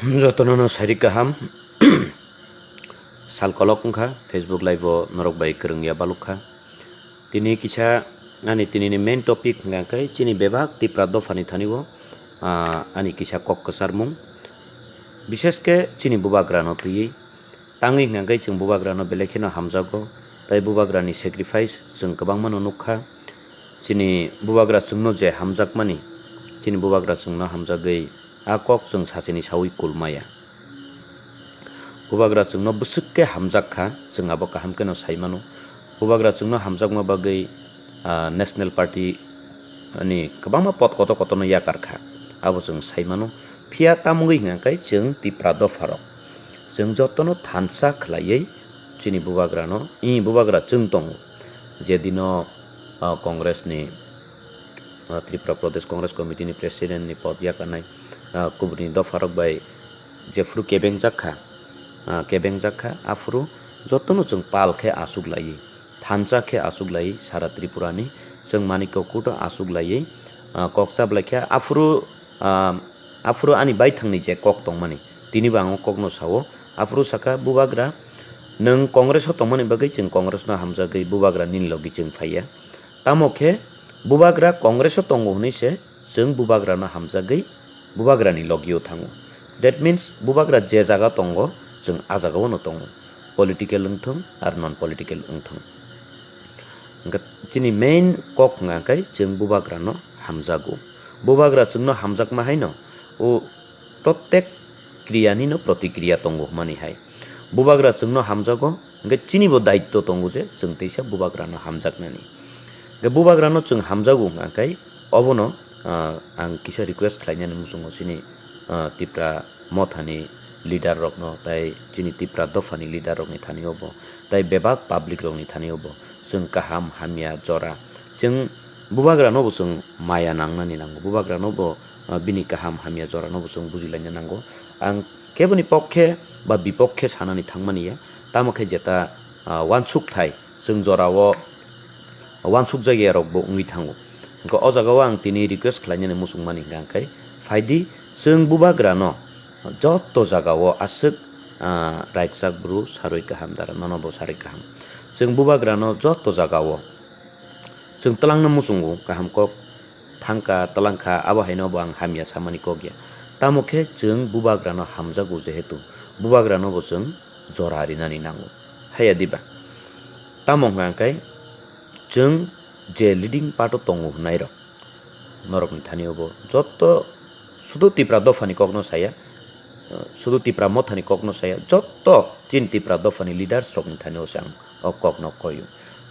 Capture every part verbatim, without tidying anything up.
Jotono no sari kaham. Sal kolok wngkha, Facebook live o norok bai kwrwngya balukha. Tini kisa ani tinini main topic hwnkha khe chini bebak Tipra dophani thani o, ah, ani kisa kok kwcharmung. Bishesh khe chini bubagra no twiwi. Tangwi hwnkha khe chwng bubagra no belai kheno hamjago, tei bubagra ni sacrifice chwng kwbangma no nukha. Chini bubagra chwngno je hamjakmani, chini bubagra chwngno hamjagwi a kok chwng sachini sawi kul maya. Bubagra chwngno bwswk khe hamjak kha, chwng abo kaham kheno sai mano. Bubagra chwngno hamjakma bagwi, ah, National Party ni kwbangma pod kotor kotorno yakar kha, abo chwng sai mano. Phiya tamungwi hwnkha khe chwng Tipra dopharok, chwng jotono thansa khlaiwi chini bubagrano, i bubagra chwng tongo. Je dino, ah, Congress ni, ah, Tripura Pradesh Congress Committee ni President ni pod yakarnai, ah, kubuni dopharok bai jephuru kebengjak kha, ah, kebengjak kha, aphuru jotono chwng pal khe achuk laiwi, thansa khe achuk laiwi sara Tripura ni chwng Manikya Kut o achuk laiwi, ah, kok chablai kha. Aphuru, ah, aphuru ani baithangni je kok tongmani, tini bo ang o kokno sao. Aphuru saka, "Bubagra, nwng Congress o tongmani bagwi chwng Congress no hamjagwi bubagra nini logi chwng phaiya." Tamo khe bubagra Congress o tongo hwnwi se chwng bubagrano hamjagwi bubagrani logio thango. That means bubagra je jaga tongo, chwng a jagao no tongo, political wngthung ar non political wngthung. Hwnkhe chini main kok hwnkha khe chwng bubagrano hamjago. Bubagra chwngno hamjakma haino o prottek kriyanino protikriya tongo hwnmani hai. Bubagra chwngno hamjago, hwnkhe chinibo daitto tongo je chwng teisa bubagrano hamjaknani. Hwnkhe bubagrano chwng hamjago hwnkha khe obono, ah, ang kisa request khlainani muchungo chini, ah, Tipra mothani leader rokno, tai chini Tipra dophani leader rokni thani obo, tai bebak public rokni thani obo. Chwng kaham hamya jora. Chwng bubagrano bo chwng maya nangnani nango. Bubagrano bo, ah, bini kaham hamya jorano bo chwng bujilaina nango. Ang keboni pokkhe ba bipokhe sanani thangmani ya. Tamo khe jeta, ah, wansukthai chwng jorao wansukjakya rokbo wngwi thango. Hwnkhe o jagao ang tini request khlainani muchungmani hwnkha khe, phaidi chwng bubagrano joto jagao aswk, ah, raikchak bru sarwi kaham dara nono bo sarwi kaham. Chwng bubagrano joto jagao chwng twlangna muchungo kaham kok thangkha, twlangkha, abo haino bo ang hamya samani kok ya. Tamo khe chwng bubagrano hamjago, jehetu bubagrano bo chwng jora rinani nango. Haya diba? Tamo hwnkha khe chwng je leading part o tongo hwnai rok, norokni thani obo joto sudu Tipra dophani kokno saya, sudu Tipra mothani kokno saya, joto chini Tipra dophani leaders rokni thani o se ang o kokno koio.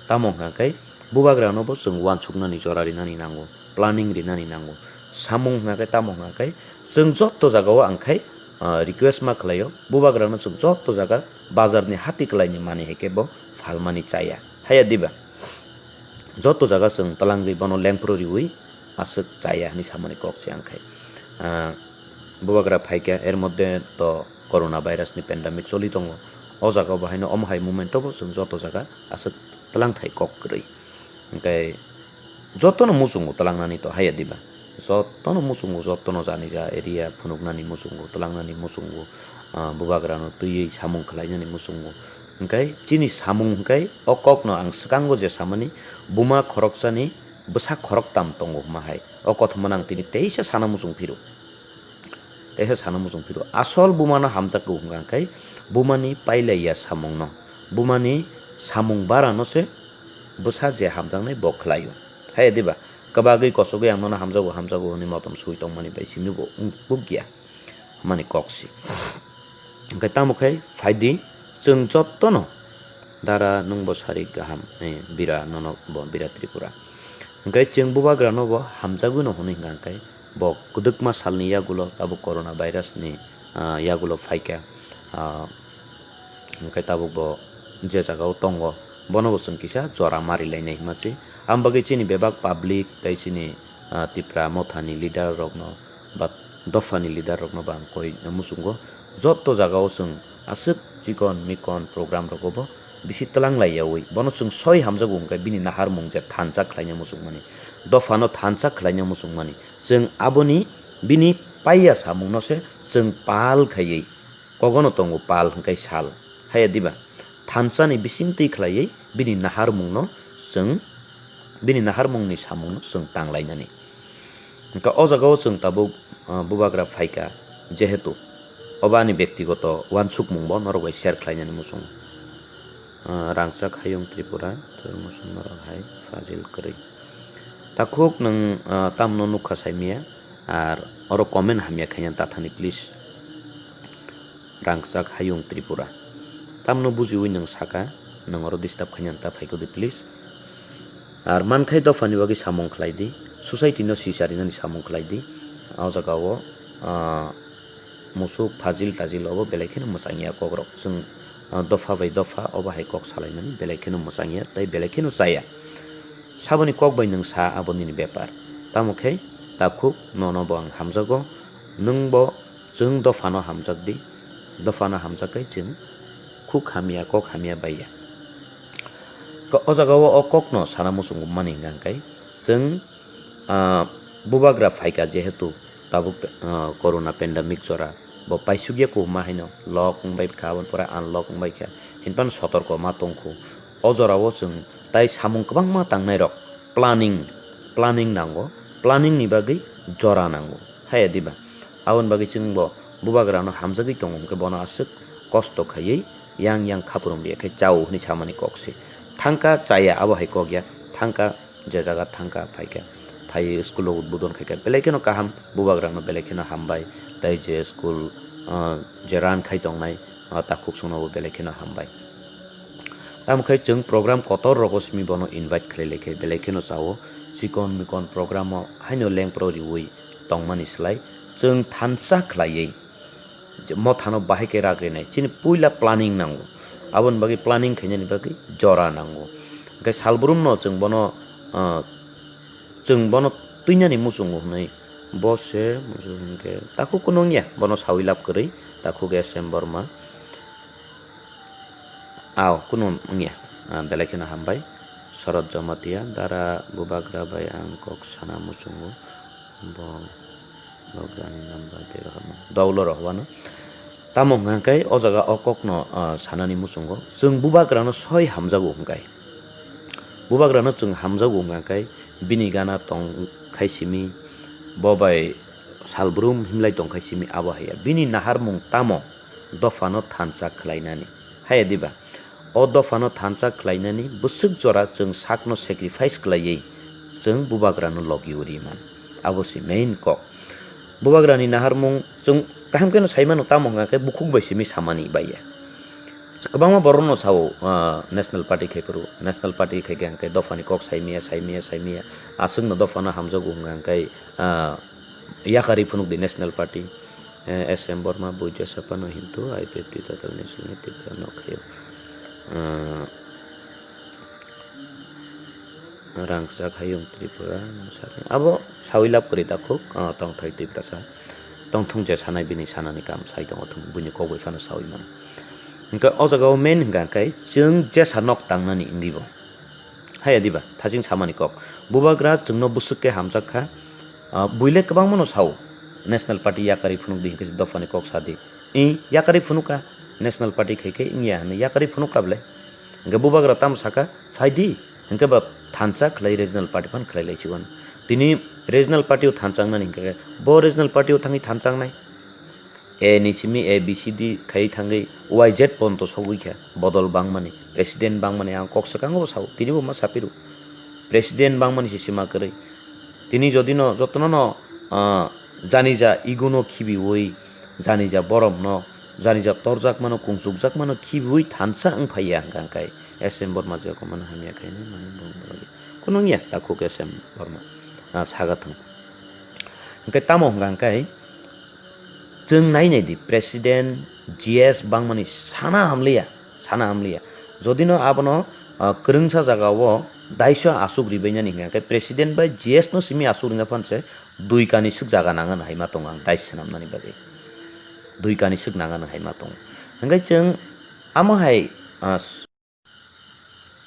Tamo hwnkha khe bubagrano bo chwng wansuknani jora rinani nango, planning rinani nango. Samung hwnkha khe tamo hwnkha khe chwng joto jagao ang khai, ah, request ma khlaio, bubagrano chwng joto jaga bazarni hati kwlaini manwi hai khe bo phalmani chaya. Haya diba? Joto jaga chwng twlangwi bono lengphuru riwi aswk chaya hwnwi samani kok se ang khai. Ah, bubagra phaikha, er moddhe to corona virus ni pandemic choli tongo. O jaga o bo haino omo hai moment o bo chwng joto jaga aswk twlangthai kok kwrwi. Hwnkhe jotono muchungo twlangnani to haya diba? Jotono muchungo, jotono jani ja area phunuknani muchungo, twlangnani muchungo, ah, bubagrano twiwi samung khlainani muchungo. Hwnkhe chini samung hwnkhe o kokno ang swkango je samani, buma khoroksani bwsa khoroktam tongo hwnma hai. O kothomano ang tini teisa sana muchung phiro. Teisa sana muchung phiro. Asol bumano hamjakgo hwnkha khe bumani pailaiya samungno. Bumani samung barano se bwsa je hamjaknai bo khlaio. Haya diba? Kwbagwi kosogwi ang nono hamjago, hamjago hwnwi motom sui tongmani bai simi bo wng-, wngya. Hwnmani kok si. Hwnkhe tamo khe phaidi chwng jotono dara nwng bo sari kaham, eh, bira nono bo bira Tripura. Hwnkhe chwng bubagrano bo hamjagwino hwnwi hwnkha khe bo kwdwkma salni yagulo tabuk corona virus ni, ah, yagulo phaikha, ah, hwnkhe tabuk bo je jagao tongo, bono bo chwng kisa jora marilainai hwnma se. Ang bagwi chini bebak public tei chini, ah, Tipra mothani leader rokno ba dophani leader rokno bo ang koi muchungo, joto jagao chwng aswk chikon mikon program rogo bo bisi twlang lai yaui, bono chwng soi hamjago hwnkhe bini naharmung je thansa khlaina muchungmani, dophano thansa khlaina muchungmani, chwng aboni bini paiya samungno se chwng pal khaiwi kogono tongo pal hwnkhe sal. Haya diba? Thansa ni bising twi khlaiwi bini naharmungno chwng, bini naharmungni samungno chwng tanglainani. Hwnkhe o jagao chwng tabuk, ah, bubagra phaikha, jehetu obo ani bektigoto uansukmungbo norok bai share khlainani muchungo. Ah, Rangchak Hayung Tripura, tor muchung norok hai fajil kwrwi. Takhuk nwng, ah, tamno nukha saimaya, ar oro comment hamya khaina ta thani please. Rangchak Hayung Tripura. Tamno bujiwi nwng saka, nwng oro disturb khaina ta phaikodi please. Ar mankhai dophani bagwi samung khlai di, society no sicharinani samung khlai di. O jagao, ah, musuk fajil tajil obo belai kheno mwchangya kokrok. Chwng, ah, dopha bai dopha obo hai kok salaimani belai kheno mwchangya tei belai kheno chaya. Saboni kok bai nwng sa abo nini bepar. Tamo khe takhuk nono bo ang hamjago, nwng bo chwng dophano hamjak di, dophano hamjak khe chwng khuk hamya kok hamya baiya. Ko-, o jagao o kokno sana muchungo mani hwnkha khe chwng, ah, bubagra phaikha jehetu tabuk, ah, corona pandemic jora bo paisukya kubuma haino lock wngbai kha, aboni pore unlock wngbai kha, hinphano sotorko ma tongkhu. O jorao chwng tai samung kwbangma tangnairok planning, planning nango, planning ni bagwi jora nango. Haya diba? Aboni bagwi chwng bo bubagrano hamjagwi tongo hwnkhe bono aswk kosto khaiwi yang yang khapurung rwya khe chao hwnwi samani kok se. Thangka chaya abo hai kok ya, thangka je jaga thangka phaikha, phaiwi school o udbodon khaikha, belai kheno kaham, bubagrano belai kheno hambai, tei je school, ah, je run khai tongnai, ah, takhuk songno bo belai kheno hambai. Tamo khe chwng program kotor rogo simi bono invite khlai lai khe belai kheno chao, chikon mikon program o haino lengpro riwi tongmani slai chwng thansa khlaiwi mothano bahai khe rak rinai chini puila planning nango, aboni bagwi planning khainani bagwi jora nango. Hwnkhe salbrumno chwng bono, ah, chwng bono twinani muchungo hwnwi bo se muchung hwnkhe takhuk kunu wngya bono sawi lab kwrwi takhuk S M Borma. Aw, kunu wngya. Ah, belai kheno hambai. Sorot Jamatia, dara bubagra bai ang kok sana muchungo. Bo bubagrani number de rohorno. Doglo rohwano. Tamo hwnkha khe o jaga o kokno, ah, sanani muchungo. Chwng bubagrano soi hamjago hwnkha khe. Bubagrano chwng hamjago hwnkha khe bini gana tong khai simi, bo bai salbrum himlai tong khai simi abo haiya. Bini naharmung tamo? Dophano thansa khlainani. Haya diba? O dophano thansa khlainani bwswk jora chwng sakno sacrifice khlaiwi chwng bubagrano logi uri man. Abo se main kok. Bubagrani naharmung chwng kaham kheno sai mano, tamo hwnkha khe bukhuk bai simi samani baiya. Kwbangma borokno sao, ah, National Party khai phuru, National Party khai khe hwnkhe dophani kok saimaya, saimaya, saimaya. Aswkno dophano hamjago hwnkha khe, ah, yakarwi phunuk di National Party. Eh, S M Borma bujo sapano hintu I P F T total national Tipra no khayo. Eh, Rangchak Hayung Tripura, abo sawi lab kwrwi takhuk, ah, tongthai Tiprasa. Tongthung je sanai bini sanani kam sai tongo thung, buini kok bai phano sawi mano. Hwnkhe o jaga o main hwnkha khe chwng jesa nok tangnani wngwi bo. Haya diba, thaching samani kok. Bubagra chwngno bwswk khe hamjak kha. Ah, buile kwbangmano sao. National Party yakarwi phunuk di hwnkhe se dophani kok sa di. I yakarwi phunuk kha, National Party khai khe wngya hwnwi yakarwi phunuk kha belai. Hwnkhe bubagra tamo saka, phai di. Hwnkhe ba thansa khlai regional party phan khlai lai siwan. Tini regional party o thansa wngnani hwnkhe bo regional party o thangwi thansa wngnai. A ni simi A B C D khai thangwi Y Z ponto sogwi kha, bodol bangmani, president bangmani ang kok swkango bo sao, tini bo ma sapiru. President bangmani se sima kwrwi. Tini jodi no jotono no, ah, janija ego no khibiwi, janija borom no, janija torjak mano, kungsukjak mano khibiwi thansa wng phaiya hwnkha khe S M Borma je komano hamya khainai mani bo wngya. Kuno wngya takhuk S M Borma, ah, saga thung. Hwnkhe tamo hwnkha khe Chwng nai nai di, President G S bangmani sana hamliya, sana hamliya. Jodi no abono, ah, kwrwngsa jaga o daisa aswk ribainani hwnkha khe President bai G S no simi aswk ringya phan se dui kani swk jaga nangani hai ma tongo ang daisa swnamnani bagwi. Dui kani swk nangani hai ma tongo. Hwnkhe chwng amo hai, ah,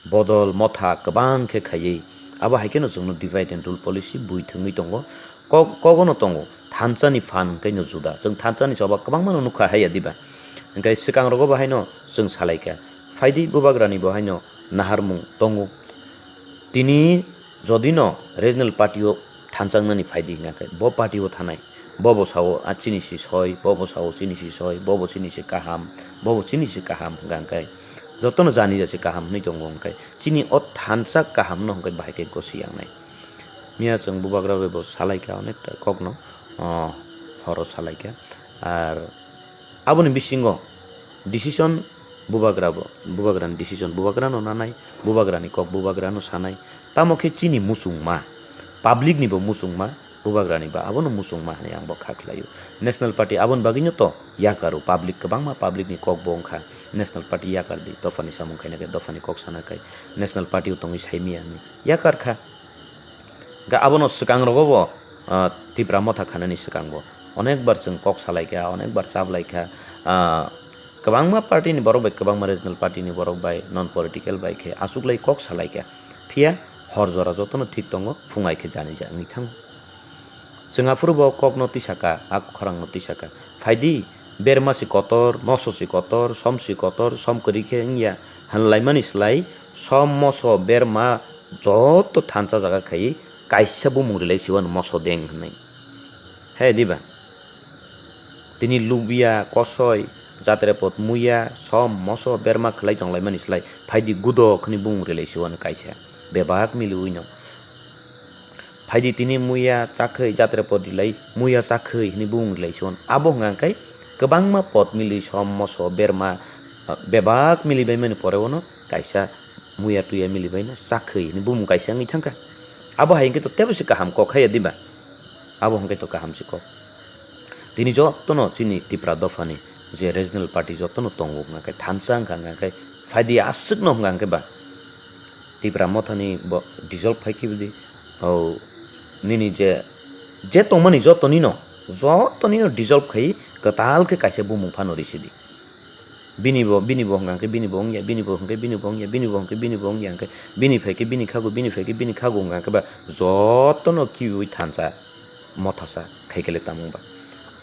bodol motha kwbang khe khaiwi, abo hai kheno chwngno divide and rule policy bui thwngwi tongo. Kok, kogono tongo, thansa ni phan hwnkhe no juda. Chwng thansa ni choba kwbangma no nukha haiya diba. Hwnkhe swkang rogo bo haino chwng salaikha. Phaidi bubagra ni bo haino naharmung tongo. Tini jodi no regional party o thansa wngnani phaidi hwnkhe bo party o thanai. Bo bo sao, "Ah, chini si soi," bo bo sao, "Chini si soi," bo bo "Chini si kaham," bo bo "Chini si kaham," hwnkha hwnkhe jotono jani jasi kaham hwnwi tongo hwnkhe chini o thansa kaham no hwnkhe bahai khe gosi yangnai. Miya chwng bubagra bai bo salaikha onekta kokno, o, horo salaikha. Ar aboni bisingo decision bubagra bo, bubagrani decision bubagrano nanai, bubagrani kok bubagrano sanai. Tamo khe chini muchungma, public ni bo muchungma, bubagrani ba abono muchungma hwnwi ang bo kha khlaio. National Party aboni bagwino to yakaro, public kwbangma public ni kok bo wngkha, National Party yakar di, dophani samung khaina khe, dophani kok sana khe, National Party o tongwi saimaya hwnwi yakar kha. Ga abono swkang rogo bo, ah, Tipra motha khanani swkang bo onek bar chwng kok salaikha, onek bar chaplaikha, ah, kwbangma party ni borok bai, kwbangma regional party ni borok bai, non political bai khe achuklai kok salaikha. Phiya hor jora jotono thik tongo, phung ai khe jani ja wngwi thango. Chwng aphuru bo kokno tisaka, a khorangno tisaka. Phaidi, berma si kotor, moso si kotor, som si kotor, som kwrwi khe wngya, hwnlaimani slai, som, moso, berma, joto thansa jaga khai kaisa bumung rilai siwano moso deng hwnwi. He diba? Tini lubya, kosoi, jatre pot muya, som, moso, berma khlai tonglaimani slai, phaidi gudo khwni bumung rilai siwano kaisa. Bebak miliwino. Phaidi tini muya chakhwi jatre pod rilai, muya chakhwi hwnwi bumung rilai siwano. Abo hwnka hwnkhe kwbangma pod milwi som, moso, berma, ah, bebak milibaimani pore ono kaisa muya tuya milibaino chakhwi hwnwi bumung kaisa wngwi thangkha. Abo hai hwnkhe to teibo se kaham kok haiya diba? Abo hwnkhe to kaham se kok. Tini jotono chini Tipra dophani je regional party jotono tongo hwnka hwnkhe thansa wngkha hwnka hwnkhe phaidi aswkno hwnka hwnkhe ba Tipra mothani bo dissolve khai khibidi. O nini je, je tongmani jotonino, jotonino dissolve khai kwtal khe kaisa bumung phano risidi. Bini bo, bini bo hwnka hwnkhe bini bo wngya, bini bo hwnkhe bini bo wngya, bini bo hwnkhe bini bo wngya hwnkhe bini phaikhe bini khago, bini phaikhe bini khago hwnka hwnkhe ba jotono kiui thansa mothasa khai khe le tamo wngba.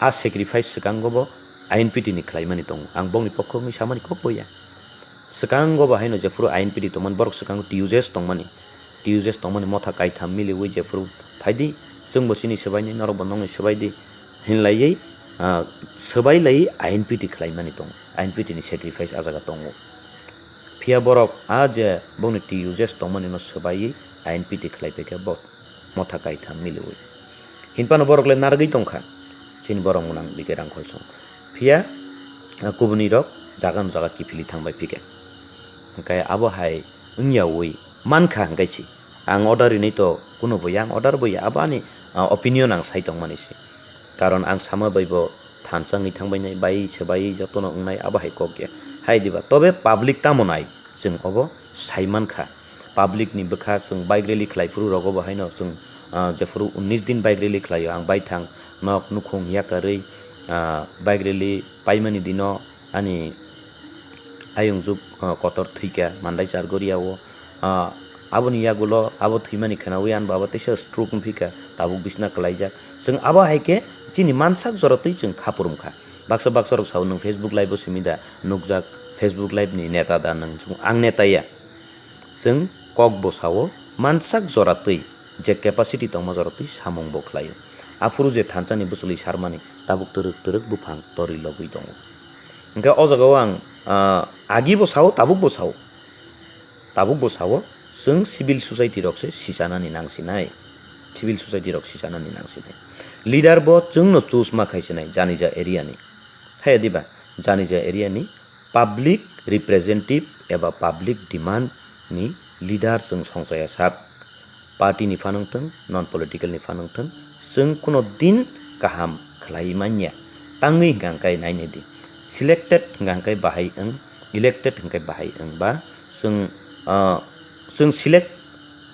A sacrifice swkango bo I N P T ni khlaimani tongo. Ang bokni pokho wngwi samani kok boya. Swkango bo haino jephuru I N P T tongmani borok swkango T U J S tongmani, T U J S tongmani motha kaitham miliwi jephuru phaidi, chwngbo chini swbaini, norokbo nokni swbaidi hinlaiwi, ah, swbailaiwi I N P T khlaimani tongo, I N P T ni sacrifice a jaga tongo. Phiya borok a je bokni T U J S tongmani no swbaiwi I N P T khlaipaikha bo motha kaitham miliwi. Hinphano borok le narwgwi tongkha, chini borok mwnang bike rang kholsong. Phiya, ah, kubunirok jaga no jaga kiphilwi thangbai phikha. Hwnkhe abo hai wngyawi mankha hwnkhe si. Ang order rinwi to kuno bo ya, ang order bo ya, abo ani, ah, opinion ang sai tongmani se. Karon ang sama bai bo thansa wngwi thangbainai, bai se bai jotono wngnai, abo hai kok ya. Hai diba, tobe public tamo nai, chwng obo sai mankha. Public ni bwkha chwng bike rally khlai phuru rogo bo haino chwng, ah, jephuru unnish din bike rally khlaio, ang baithang nok nukhung yakarwi, ah, bike rally paimani dino ani ayung juk, ah, kotor thwikha Mandai Chargoria o. Ah, aboni yagulo abo thwimani khwnawi ani baba teisa stroke wngphikha, tabuk bisna kwlaijak. Chwng abo hai khe chini mansak jora twi chwng kha phurumkha. Baksa baksa rok sao nwng Facebook live o simi da nukjak, Facebook live ni neta da nwng? Chwng ang neta ya. Chwng kok bo sao, mansak jora twi je capacity tongma jora twi samung bo khlaio. Aphuru je thansa ni bwchwlwi sarmani tabuk twrwk twrwk buphang torwi logwi tongo. Hwnkhe o jaga o ang, ah, agi bo sao, tabuk bo sao. Tabuk bo sao, chwng civil society rok se sichanani nangsinai. Civil society rok sichanani nangsinai. Leader bo chwngno choose ma khaisinai, janija area ni. Haya diba, janija area ni public representative eba public demand ni leader chwng songchaya sak. Party ni phan wngthwng, non political ni phan wngthwng, chwng kuno din kaham khlai manya. Tangwi hwnkha hwnkhe nainai di. Selected hwnkha hwnkhe bahai wng, elected hwnkhe bahai wng ba chwng, ah, chwng select,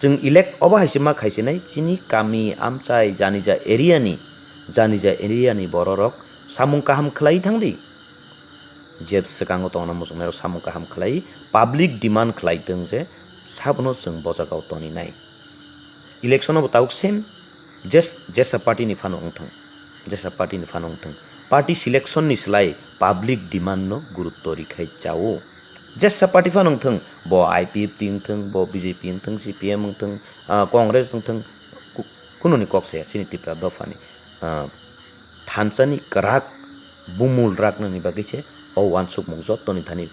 chwng elect obo hai se ma khaisinai chini kami amchai janija area ni, janija area ni bororok samung kaham khlai thangdi. Je swkango tongna muchungnairok samung kaham khlai, public demand khlai tong je sabono chwng bo jagao toninai. Election o bo tabuk same, Jes-, jesa party ni phano wngthwng, jesa party ni phano wngthwng, party selection ni slai public demand no gurutto rikhai chao. Jesa party phano wngthwng, bo I P F T wngthwng, bo B J P wngthwng, C P M wngthwng, ah, Congress wngthwng, ku-, kunoni kok saya chini Tipra dophani, ah, thansani kwrak bumul raknani bagwi se o uansukmung jottoni thani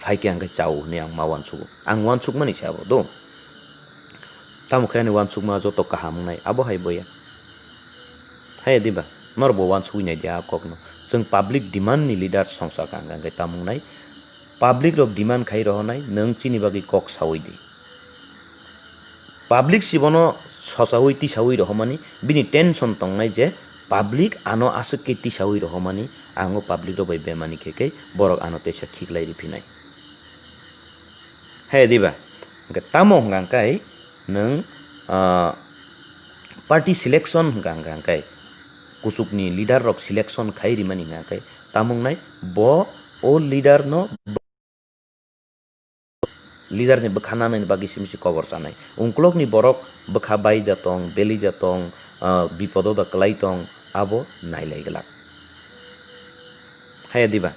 phaikhe ang khe chao hwnwi ang ma uansugo. Ang uansukmani se abo do. Tamo khe ani uansukma joto kaham wngnai, abo hai boya. Haya diba? Norbo uansugwi nai di a kokno. Chwng public demand ni leader songsa kha hwnkha hwnkhe tamo wngnai? Public rok demand khai rohornai, nwng chini bagwi kok saui di. Public si bono sosaui tisaui rohormani, bini tension tongnai je public ano aswk khe tisaui rohormani, ang o public rok bai bemani khe khe borok ano teisa khiklai riphinai. Haya diba? Hwnkhe tamo hwnkha hwnkhe nwng, ah, party selection hwnkha hwnkha hwnkhe kuchukni leader rok selection khai rimani hwnkha hwnkhe tamo wngnai bo o leader no leader ni bwkha nanani bagwi simi se kobor chanai. Ungkulokni borok bwkha bai da tong, belai da tong, ah, bipodo da kwlai tong, abo nailai glak. Haya diba?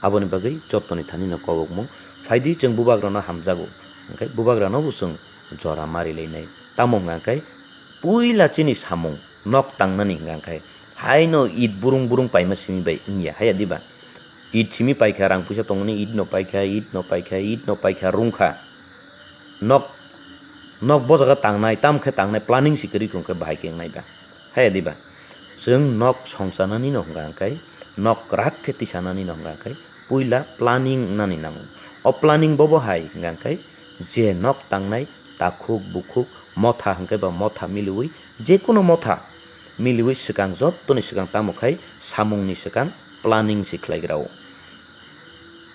Aboni bagwi jottoni thani no kobokmung. Phaidi chwng bubagrano hamjago. Hwnkhe bubagrano bo chwng jora marilainai. Tamo hwnkha hwnkhe puila chini samung nok tangnani hwnkha hwnkhe haino it burung burung paima simi bai wngya. Haya diba? It simi paikha, rang puisa tongmani it no paikha, it no paikha, it no paikha, rungkha. Nok, nok bo jaga tangnai, tam khe tangnai, planning si kwrwi khe hwnkhe bahai khe wngnai ba. Haya diba? Chwng nok songchanani no hwnkha hwnkhe, nok kwrak khe tisanani no hwnkha hwnkhe, puila planning wngnani nango. O planning bo bo hai hwnkha hwnkhe, je nok tangnai, takhuk, bukhuk, motha hwnkhe ba motha miliui, je kono motha miliui swkang, jottoni swkang tamo khai samungni swkang planning si khlaigrao.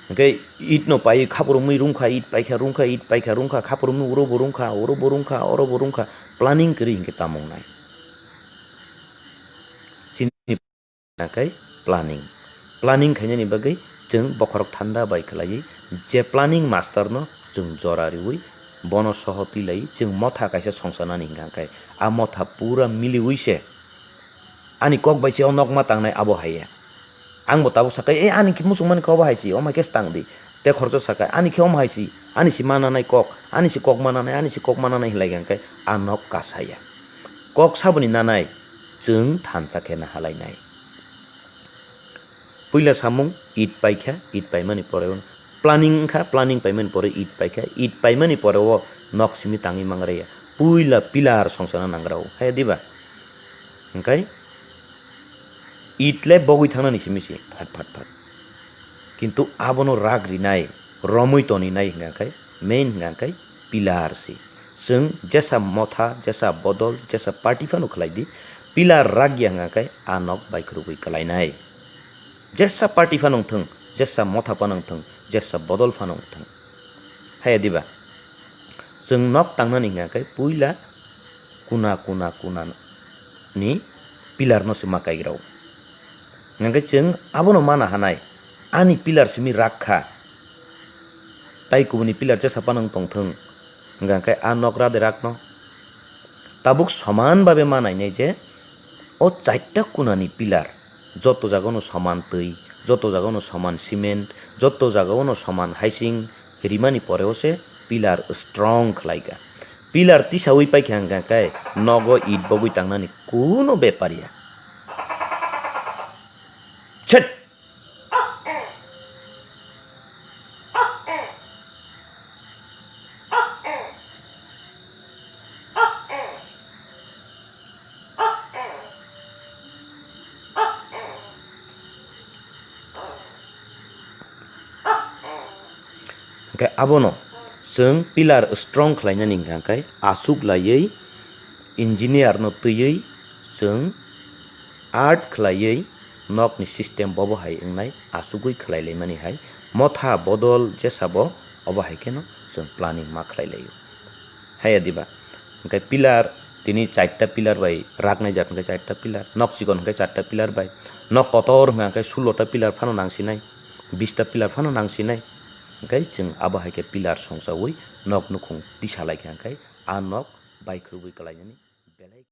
Hwnkhe it no pai khaphurumwi rungkha, it paikha rungkha, it paikha rungkha, khaphurumwi uro bo rungkha, oro bo rungkha, oro bo rungkha, planning kwrwi hwnkhe tamo wngnai. Chini hwnkhe planning. Planning khainani bagwi chwng bokhorok thanda bai khlaiwi je planning master no chwng jora riwi bono soho twilaiwi chwng motha kaisa songsanani hwnkha hwnkhe a motha pura miliwi se ani kok bai se o nok ma tangnai abo hai ya. Ang bo tabuk sakai, "E, ani khe muchungmani khe obo hai si, omo hai khe se tang di." Tei khoroksa sakai, "Ani khe omo hai si, ani si ma nanai kok, ani si kok ma nanai, ani si kok ma nanai," hinlai khe hwnkhe a nok kasaya. Kok saboni nanai, chwng thansa khe nahalainai. Puila samung it paikha, it paimani pore planning wngkha, planning paimani pore it paikha, it paimani pore o nok simi tangwi mangraya. Puila pillar songsana nangrao, hai diba? Hwnkhe it le bogwi thangnani simi si phat phat phat. Kintu abono rak rinai, romwi toninai hwnkha khe, main hwnkha khe pillar si. Chwng jesa motha, jesa bodol, jesa party phano khlai di, pillar rak ya hwnkha khe a nok baikhurugwi kwlainai. Jesa party phano wngthwng, jesa motha phano wngthwng, jesa bodol phano wngthwng. Haya diba? Chwng nok tangnani hwnkha khe puila kuna, kuna, kuna ni pillar no se ma kaigrao. Hwnkha khe chwng abono mana hanai, ani pillar simi rak kha. Tai kubuni pillar jesa phano wng tongthwng. Hwnkha khe a nok rade rak no. Tabuk soman babe ma nainai je o chaita kunani pillar, joto jagano soman twi, joto jagano soman cement, joto jagano soman haising rimani poreo se pillar strong khlaikha. Pillar tisaui paikha hwnkha khe nogo it bogwi tangnani kuno bepar ya. Set! Hwnkhe abono chwng pillar strong khlainani hwnkha khe aswk laiwi engineer no twiwi chwng art khlaiwi nokni system bobo hai wngnai asugwi khlai laimani hai motha bodol jesa bo obo hai kheno chwng planning ma khlai laio. Haya diba? Hwnkhe pillar tini charta pillar bai raknai jak hwnkhe charta pillar, nok chikon hwnkhe charta pillar bai, nok kotor hwnkha hwnkhe sullo ta pillar phano nangsinai, bis ta pillar phano nangsinai. Hwnkhe chwng abo hai khe pillar songchaui nok nukhung tisa lai kha hwnkhe a nok baikhurubwi kwlainani belai